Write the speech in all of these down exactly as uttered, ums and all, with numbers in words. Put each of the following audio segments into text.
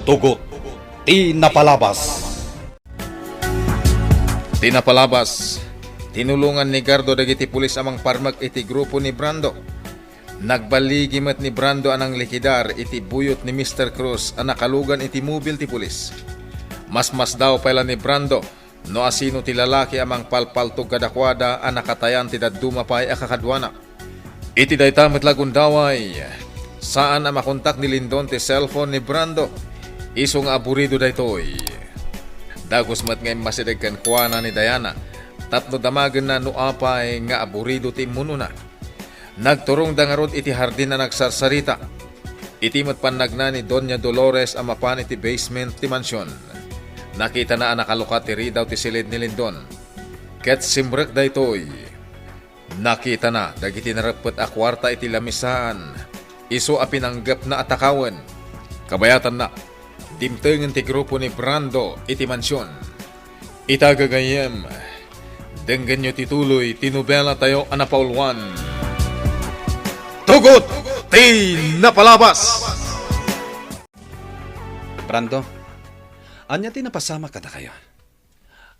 Tugot ti napalabas. Ti napalabas, tinulongan ni Gardo dagiti pulis a mangparmek iti grupo ni Brando. Nagballigi met ni Brando a nanglikidar iti buyot ni Mister Cruz a nakalugan iti mobil ti pulis. Masmasdaaw pay la ni Brando no asino ti lalaki a mangpalpaltog kadakuada a nakatayan ti dadduma pay a kakaduana. Iti dayta met la gundaway, saan a makontak ni Lindon ti cellphone ni Brando, isu nga aburido daytoy. Dagus met nga immasideg kenkuana ni Diana tapno damagenna no apay nga aburido ti immunona. Nagturongda ngarud iti hardin a nagsarsarita. Iti met pannagna ni Doña Dolores a mapan iti basement ti mansion, nakitana a nakalukat ti ridaw ti silid ni Lindon. Ket simrek daytoy. Nakitana dagiti nareppet a kuarta iti lamisaan, isu a pinanggepna a takawen. Kabayatanna, dimtengen ti grupo ni Brando iti mansion. Ita gagayyem, denggenyo ti tuloy ti nobela tayo a napauluan. Tugot ti napalabas! Brando, ania ti napasamak kadakayo?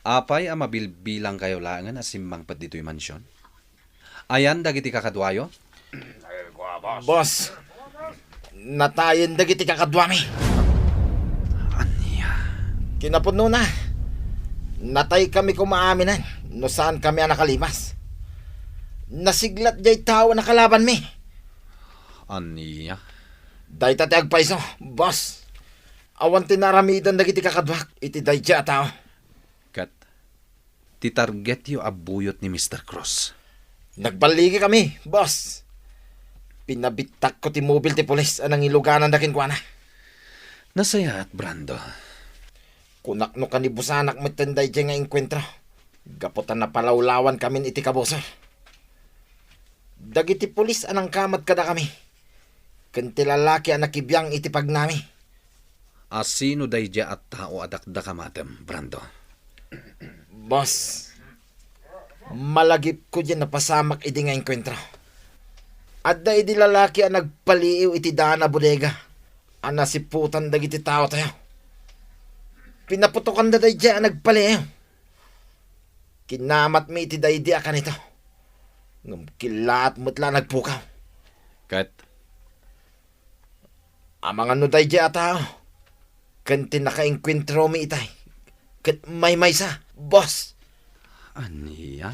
Apay a mabilbilangkayo laengen a simmangpet ditoy mansion? Ayan dagiti kakaduayo? Boss, natayen dagiti kakaduami. Ania? Kinapudnona, natay kami koma aminen no saan kami a nakalimas. Nasiglat jay tao a nakalabanmi. Ania? Dayta ti agpayso, boss. Awan ti naaramidan dagiti kakaduak iti daydiay a tao. Ket ti targetyo a buyot ni Mister Cruz. Nagballigi kami, boss. Pinabittakko ti mobil ti pulis a nangilugananda kenkuana. Nasayaat, Brando. Kunak no kanibusanak metten daydiay nga engkuentro, gapu ta napalawlawan kamin iti kabusor. Dagiti pulis a nangkamat kadakami, ken ti lalaki a nakibiang iti pagnami. Asino daydiay a tao a dakdakamatem, Brando? Boss, malagipko diay napasamak idi nga engkuentro. Adda idi lalaki a nagpaliiw iti daan a bodega a nasiputan dagiti taotayo. Pinaputokanda daydiay a nagpaliiw. Kinamatmi iti daydi a kanito. Ngem killaat met la a nagpukaw. Ket? Amangan no daydi a tao ken ti nakaengkuentromi itay ket maymaysa, boss. Ania?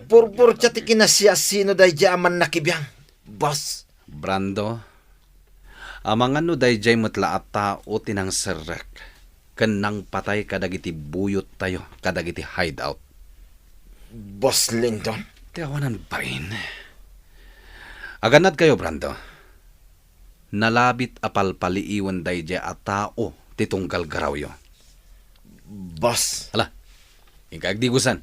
Burburtia ti kinasiasino daydi a mannakibiang, boss. Brando, amangan no daydiay met la a tao ti nangserrek ken nangpatay kadagiti buyot tayo kadagiti hideout. Boss Lindon. Ti awanan bain. Agannad kayo, Brando. Nalabit a palpaliiwen daydiay a tao ti tunggal garawyo. Boss. Hala, inka agdigusan.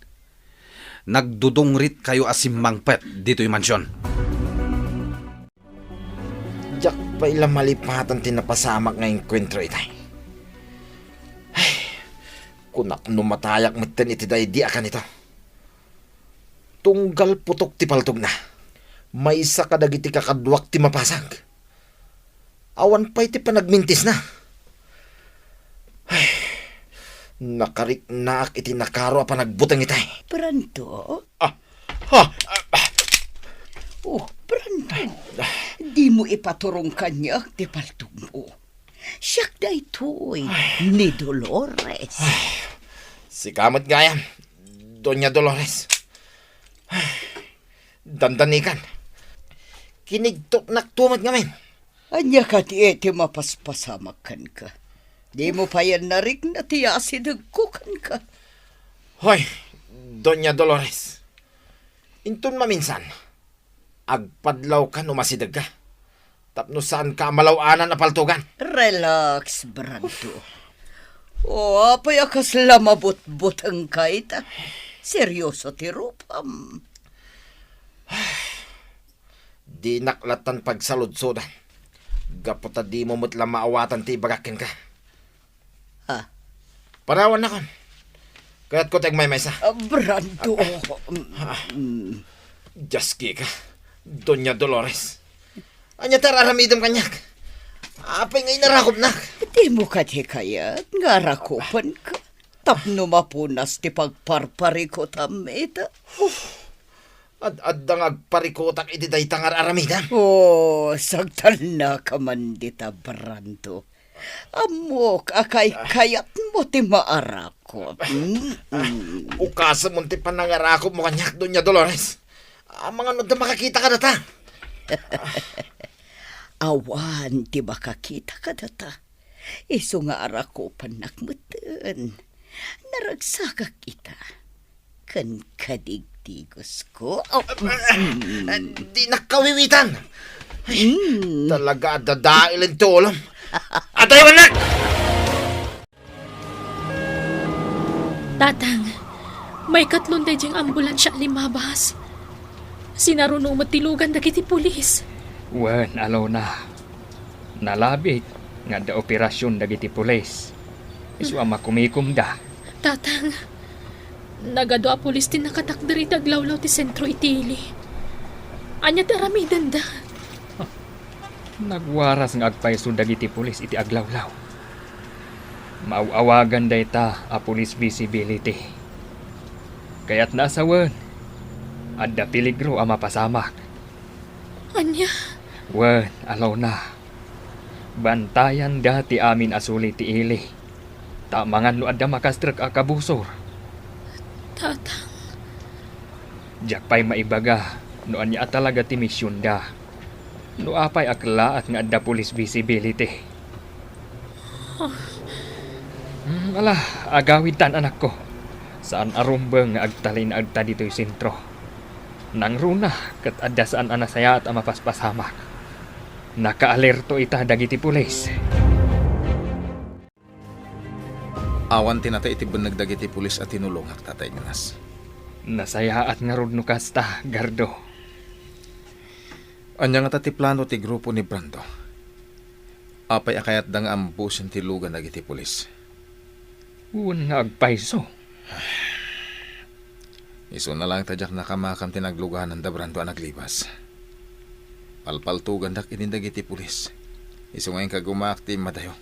Nagdudungrit kayo a simmangpet ditoy mansion. Diak pay la malipatan ti napasamak nga engkuentro itay. Ay, kunak no matayak metten iti daydi a kanito. Tunggal putok ti paltogna. Maysa kadagiti kakaduak ti mapasag. Awan pay ti panagmintisna. Ay, nakariknaak iti nakaro a panagbuteng itay. Brando? Ah, ha? Oh, Brando. Dimo ipaturong kaniak ti paltogmo. Siak daytoy, ni Dolores. Sika met gayam, Doña Dolores. Dandanikan. Kinigtoknak to met ngamin. Ania kadi ti mapaspasamak kenka? Dimo payen narikna ti asidegko kenka. Hoy, Doña Dolores. Inton maminsan, agpadlawka no masidegka. Tapno saanka a malaw-anan a paltogan. Relax, Brando. O, apay a kasla mabutbutengka ita? Serioso ti rupam. Dinak lattan pagsaludsodan. Gapu ta dimo met la maawatan ti ibagak kenka. Ah. Parawannakon. Kayatko ti agmaymaysa. Ah, Brando. Ah. Mm. Dios kika, Doña Dolores. Ania ti ar-aramidem kaniak? Apay nga inarakupnak? Dimo kadi kayat nga arakupanka tapno mapunas ti pagparparikutam ita? Ad-adda nga agparikutak iti dayta nga ar-aramidem. Oh, sagtalnaka man dita, Brando. Ammok a kaykayatmo ti maarakup. Mm-mm. Ukasem ti panangarakupmo kaniak, Doña Dolores. Amangan no adda makakita kadata. Awan ti makakita kadata. Isu nga arakupannak metten. Naragsakak ita ken kadigdigosko. Oh, mm. Dinak kawiwitan. Ay, mm, talaga, adda dailen ti ulom. Adayawannak! Tatang, maikatlon daydiay nga ambulansia a limmabas. Sinaruno met ti lugan dagiti pulis. Wen, Alona. Nalabit nga adda operasion dagiti pulis. Isu a makumikomda. Tatang, nagadu a pulis ti nakatakder iti aglawlaw ti sentro iti ili. Ania ti aramidenda? Nagwaras nga agpayso dagiti pulis iti aglawlaw. Maaw-awagan dayta a police visibility. Kayatna a sawen, adda peligro a mapasamak. Ania? Wen, Alona. Bantayanda ti amin a suli ti ili. Ta amangan no adda makastrek a kabusor. Tatang. Diak pay maibaga no ania a talaga ti misionda. No apay a kellaat nga adda police visibility. Ah. Hmm, ala, agawidtan, anakko. Saan a rumbeng nga agtalinaedta ditoy sentro. Nangruna ket adda saan a nasayaat a mapaspasamak. Nakaalerto ita dagiti pulis. Awan ti natay iti benneg dagiti pulis a tinulongak, Tata Ignas. Nasayaat ngarud no kasta, Gardo. Ania ngata ti plano ti grupo ni Brando? Apay a kayatda nga ambusen ti lugan dagiti pulis? Wen nga agpayso. Isuna laeng ta diak nakamakam ti naglugananda Brando a naglibas. Palpaltogandak idin dagiti pulis. Isu nga inkagumaak ti immadayo.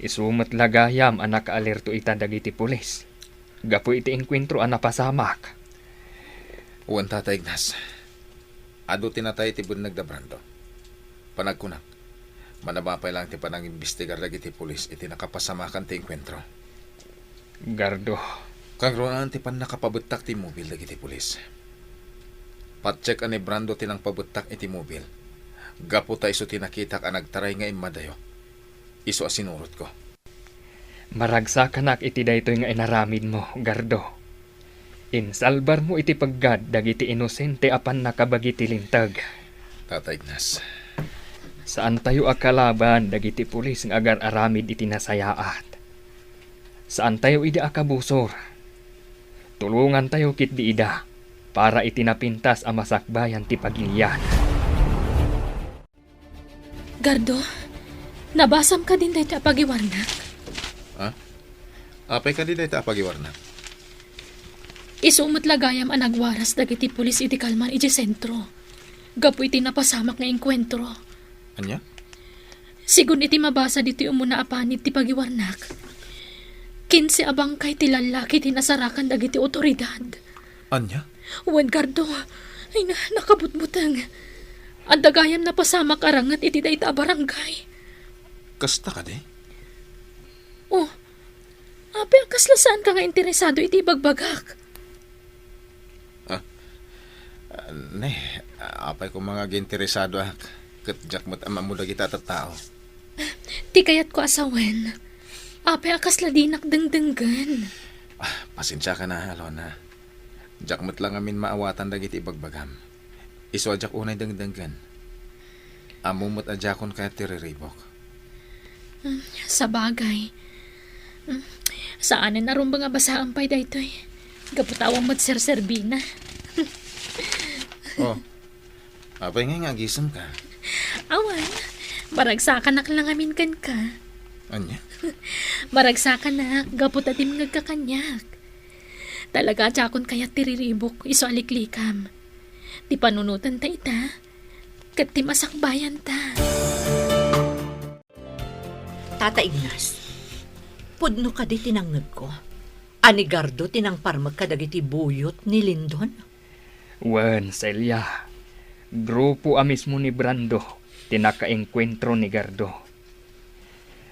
Isu met la gayam a nakaalerto ita dagiti pulis gapu iti engkuentro a napasamak. Wen, Tata Ignas. Adu ti natay iti benneg da Brando. Panagkunak, manaba pay laeng ti panangimbestigar dagiti pulis iti nakapasamakan ti engkuentro. Gardo. Kangrunaan ti pannakapabettak ti mobil dagiti pulis. Patiek a ni Brando ti nangpabettak iti mobil, gapu ta isu ti nakitak a nagtaray nga immadayo. Isu a sinurotko. Maragsakanak iti daytoy nga inaramidmo, Gardo. Insalbarmo iti peggad dagiti inosente a pannakabagi ti linteg. Tata Ignas. Saantayo a kalaban dagiti pulis nga agar-aramid iti nasayaat. Saantayo idi a kabusor. Tulongantayo ketdi ida para iti napintas a masakbayan ti pagilian. Gardo, nabasam kadin dayta a pagiwarnak? Ha? Apay kadi dayta a pagiwarnak? Isu met la gayam a nagwaras dagiti pulis iti kalman idiay sentro, gapu iti napasamak nga engkuentro. Ania? Sigun iti mabasa ditoy umuna a panit ti pagiwarnak, kinse a bangkay ti lallaki ti nasarakan dagiti otoridad. Ania? Wen, Gardo. Ay, na, nakabutbuteng. Adda gayam napasamak a ranget iti dayta a barangay. Kasta kadi? Oh, apay a kasla saanka nga interesado iti ibagbagak? Ah, ne, apay koma nga aginteresado ak, ket diak met ammo dagita a tattao. Ti kayatko a sawen, apay a kasla dinak dengdenggen? Ah, pasensiaka na, Alona. Diak met la ngamin maawatan dagiti ibagbagam. Isu a diak unay dengdenggen. Ammom met a diakon kayat ti riribuk. Hmm, sabagay. Hmm, saanen a rumbeng a basaem pay daytoy. Gapu ta awan met serserbina. Oh, apay ngay nga agisemka? Awan, maragsakanak la ngamin kenka. Ania? Maragsakanak, gapu ta dimngegka kaniak. Talaga a diakon kayat ti riribuk, isu a liklikam. Ti panunotanta ita, ket ti masakbayanta. Tata Ignas, pudno kadi ti nangngegko a ni Gardo ti nangparmek kadagiti buyot ni Lindon? Wen, Celia, grupo a mismo ni Brando ti nakaengkuentro ni Gardo.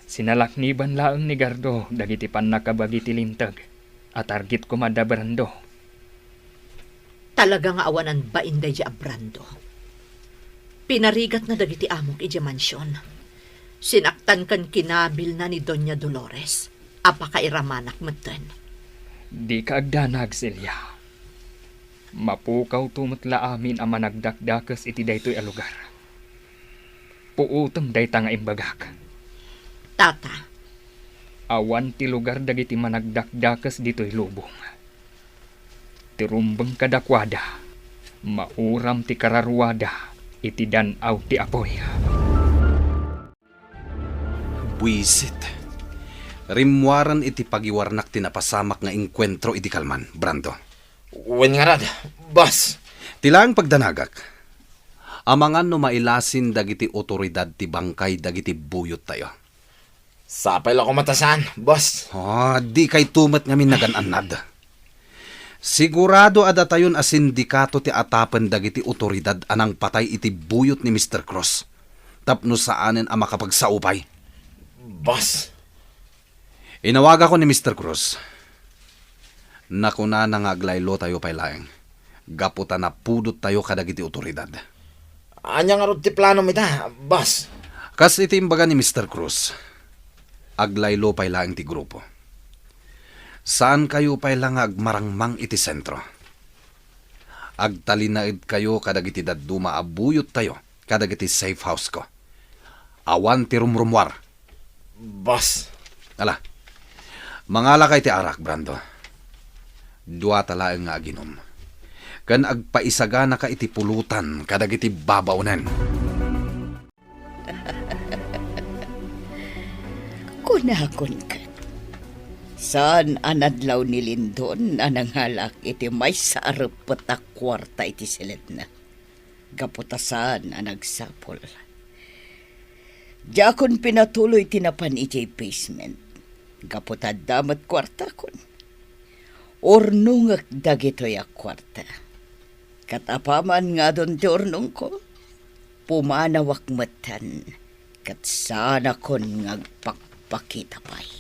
Sinalakniban laeng ni Gardo dagiti pannakabagi ti linteg a target koma da Brando. Talaga nga awanan bain daydi a Brando. Pinarigatna dagiti amok idiay mansion. Sinaktan ken kinabilna ni Doña Dolores a pakairamanak metten. Dika agdanag, Celia. Mapukawto met la amin a managdakdakes iti daytoy a lugar. Puotem dayta nga imbagak. Tata. Awan ti lugar dagiti managdakdakes ditoy lubong. Ti rumbeng kadakuada, mauram ti kararuada iti dan-aw ti apuy. Buisit. Rimmuaren iti pagiwarnak ti napasamak nga engkuentro idi kalman, Brando. Wen ngarud, boss. Ti laeng pagdanagak, amangan no mailasin dagiti otoridad ti bangkay dagiti buyottayo. Sapay la koma ta saan, boss. Ah, dikayto met ngamin nagan-annad. Sigurado a datayon a sindikato ti atapen dagiti otoridad a nangpatay iti buyot ni Mister Cruz tapno saanen a makapagsao pay. Boss. Inawagakon ni Mister Cruz. Nakunana nga aglaylotayo pay laeng gapu ta napudottayo kadagiti otoridad. Ania ngarud ti planom ita, boss? Kas iti imbaga ni Mister Cruz, aglaylo pay laeng ti grupo. Saankayo pay la nga agmarangmang iti sentro. Agtalinaedkayo kadagiti dadduma a buyottayo kadagiti safe house ko. Awan ti rumrumuar. Boss. Ala, mangalaka iti arak, Brando. Duata laeng nga aginum. Ken agpaisaganaka iti pulutan kadagiti babaonen. Kunakon ket, saan a nadlaw ni Lindon a nangalak iti maysa a reppet a kuarta iti siledna. Gapu ta saan a nagsapul. Diakon pinatuloy ti napan idiay basement. Gapu ta adda met kuartakon. Urnongek dagitoy a kuarta. Ket apaman nga adun ti urnongko, pumanawak metten, ket saanakon nga agpakpakita pay.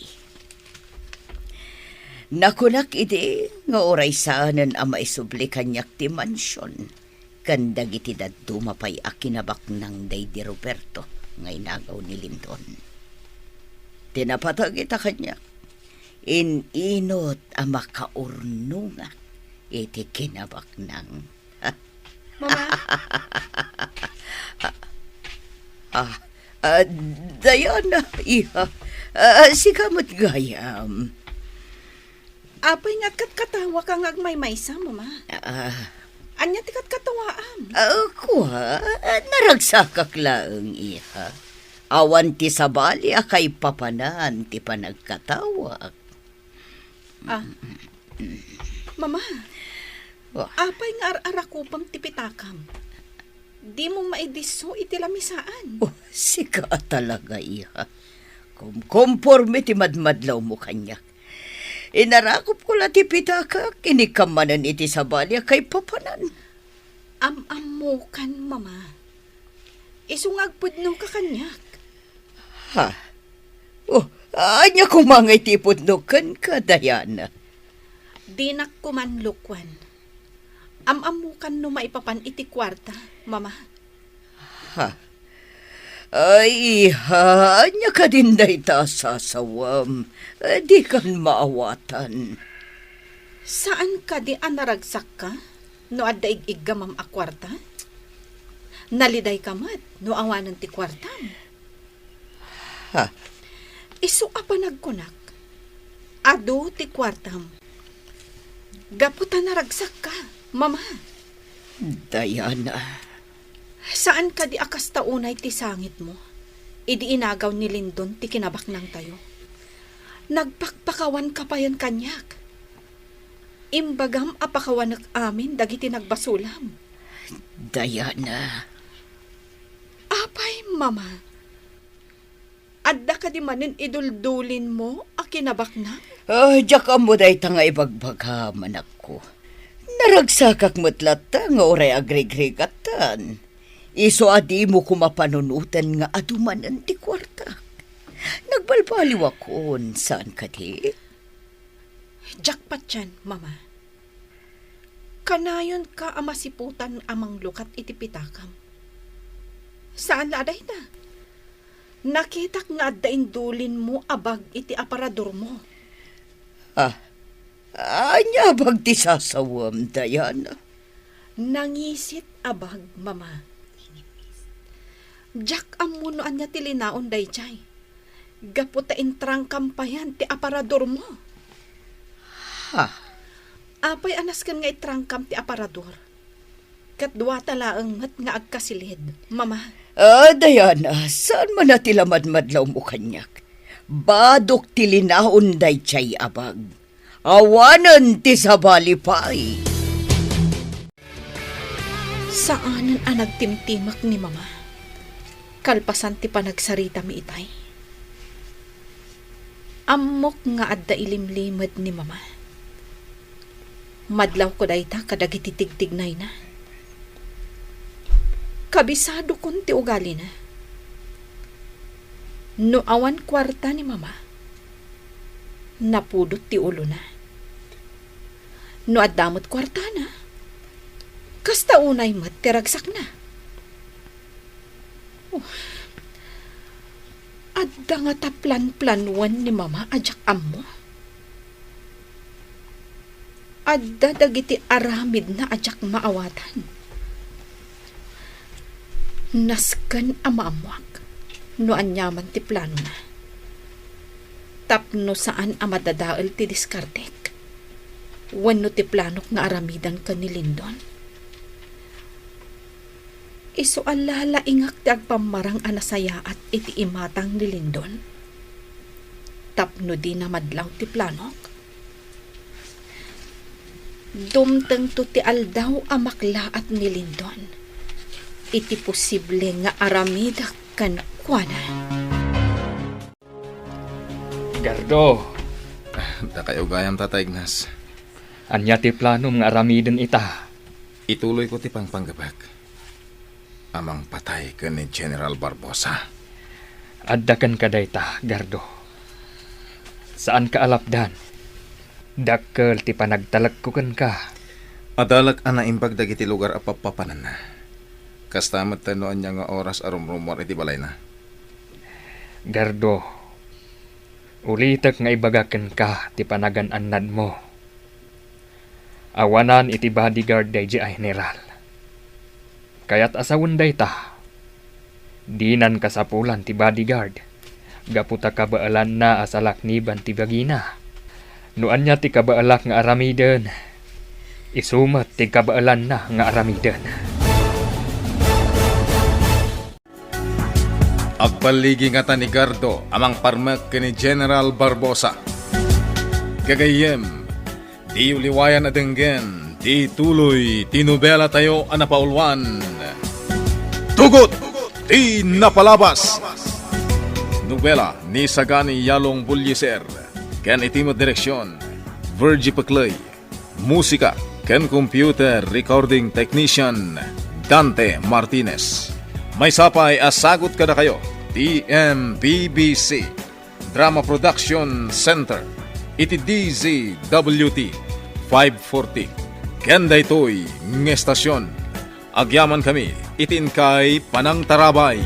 Nakunak idi nga uray saanen a maisubli kaniak ti mansion ken dagiti dadduma pay a kinabaknang daydi Roberto nga inagaw ni Lindon. Ti napateg ita kaniak, in-inut a makaurnongak iti kinabaknang. Mama? Ah, ah, Diana, iha. Ah, sika met gayam. Apay nga agkatkatawaka nga agmaymaysa, Mama? Ah. Ania ti katkatawaam? Ah, kua, ah, naragsakak laeng, iha. Awan ti sabali a kaipapanan ti panagkatawak. Ah. Mama, Wa. Apay nga ar-arakupem ti pitakam? Dimo maidisso iti lamisaan. Oh, sika a talaga, iha. Kumkomporme ti madmadlawmo kaniak. Inarakupko la ti pitakak, inikam manen iti sabali a kaipapanan. Am-ammokan, Mama. Isu nga agpudnoka kaniak. Ha? Oh, ania koma ngay ti ipudnok kenka, Diana? Dinak koman lukuan. Am-ammokan no maipapan iti kuarta, Mama. Ha? Ay, iha, ania kadin dayta a sasawem? Eh, dikan maawatan. Saan kadi a naragsakka no adda ig-iggamam a kuarta? Nalidayka met no awanen ti kuartam. Ha? Isu a panagkunak, adu ti kuartam. Gapu ta naragsakka, Mama. Diana. Saan kadi a kasta unay ti sangitmo idi inagaw ni Lindon ti kinabaknangtayo? Nagpakpakawanka payen kaniak. Imbagam a pakawanek amin dagiti nagbasolam. Diana. Apay, Mama? Adda Kadi manen iduldulinmo a kinabaknang? Ah, diak ammo dayta nga ibagbagam, anakko. Naragsakak met latta nga uray agrigrigattan. Isu a dimo koma panunoten nga adu manen ti kuartak. Nagbalbaliwakon, saan kadi? Diak patien, Mama. Kanayonka a masiputan a manglukat iti pitakam. Saan la a dayta. Nakitak nga adda indulinmo a bag iti aparadormo. Ah, ania a bag ti sasawem, Diana? Nangisit a bag, Mama. Diak ammo no ania ti linaon daydiay. Gapu ta intrangkam payen ti aparadormo. Ha? Apay a nasken nga itrangkam ti aparador? Ket duata laeng met nga agkasilid, Mama. Ah, Diana, saan man a ti lamadmadlawmo kaniak? Badok ti linaon daydiay a bag. Awanen ti sabali pay. Saanen a nagtimtimek ni Mama. Kalpasan ti panagsaritami itay, ammok nga adda ilimlimed ni Mama. Madlawko dayta kadagiti tigtignayna. Kabisadokon ti ugalina. No awan kuarta ni Mama, napudot ti ulona. No adda met kuartana, kasta unay met ti ragsakna. Oh, adda ngata planplanuan ni Mama a diak ammo? Adda dagiti aramidna a diak maawatan. Nasken a maammoak no aniaman ti planona. Tapno saan a madadael ti diskartek wenno ti planok nga aramiden ken ni Lindon. Isu a lalaingak ti agpammarang a nasayaat iti imatang ni Lindon. Tapno dina madlaw ti planok, dumtengto ti aldaw a maklaat ni Lindon iti posible nga aramidek kenkuana. Gardo. Dakayo gayam, Tata Ignas. Ania ti planom nga aramiden ita? Ituloyko ti pangpanggepek a mangpatay ken ni General Barbosa. Adda kenka dayta, Gardo. Saanka a lapdan. Dakkel ti panagtalekko kenka. Adalek a naimbag dagiti lugar a pappapananna. Kasta met no ania nga oras a rumrumuar iti balayna. Gardo, ulitek nga ibaga kenka ti panagan-annadmo. Awanan iti bodyguard daydi a general. Kayat a sawen dayta, dinan kasapulan ti bodyguard, gapu ta kabaelanna a salakniban ti bagina. No ania ti kabaelak nga aramiden, isu met ti kabaelanna nga aramiden. Agballigi ngata ni Gardo a mangparmek ken ni General Barbosa. Gagayyem, diyo liwayan a denggen ti ituloy ti nobelatayo a napauluan, Tugot ti Napalabas. Nobela ni Sagani Yalong Bullieser ken iti met direksion, Virgie Pecley. Musika ken computer recording technician, Dante Martinez. Maysa pay a sagut kadakayo ti M P B C Drama Production Center iti D Z W T five forty. Ken daytoy nga estasion, agyamankami iti inkay panangtarabay.